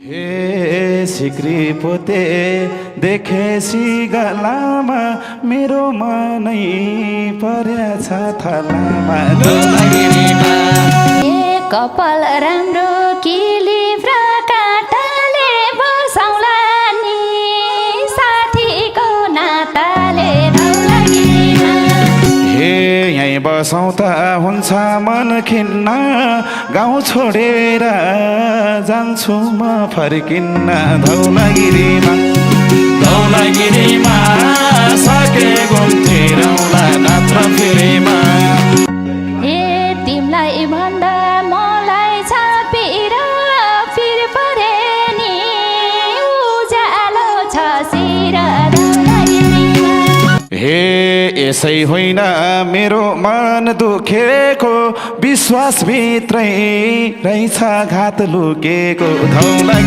हे सिक्री पोते देखेसी गलामा मेरो मनै परेछ थलामा कपाल राम्रो किलिफ र काँटाले बसाउला नि साथीको नाताले हे यहीँ बसौँ त हुन्छ मन खिन्न गाउँ छोडेर जान्छु म फर्किन्न धौलागिरीमा सके घुम्थे रौला नत्र फेरिमा ए तिमलाई भन्दा मलाई छापेर फिर परे नि उज्यालो छ शिर धौलागिरीमा हे यसै होइन मेरो मन दुखेको विश्वास भित्रै रहेछ घात लुकेको धौला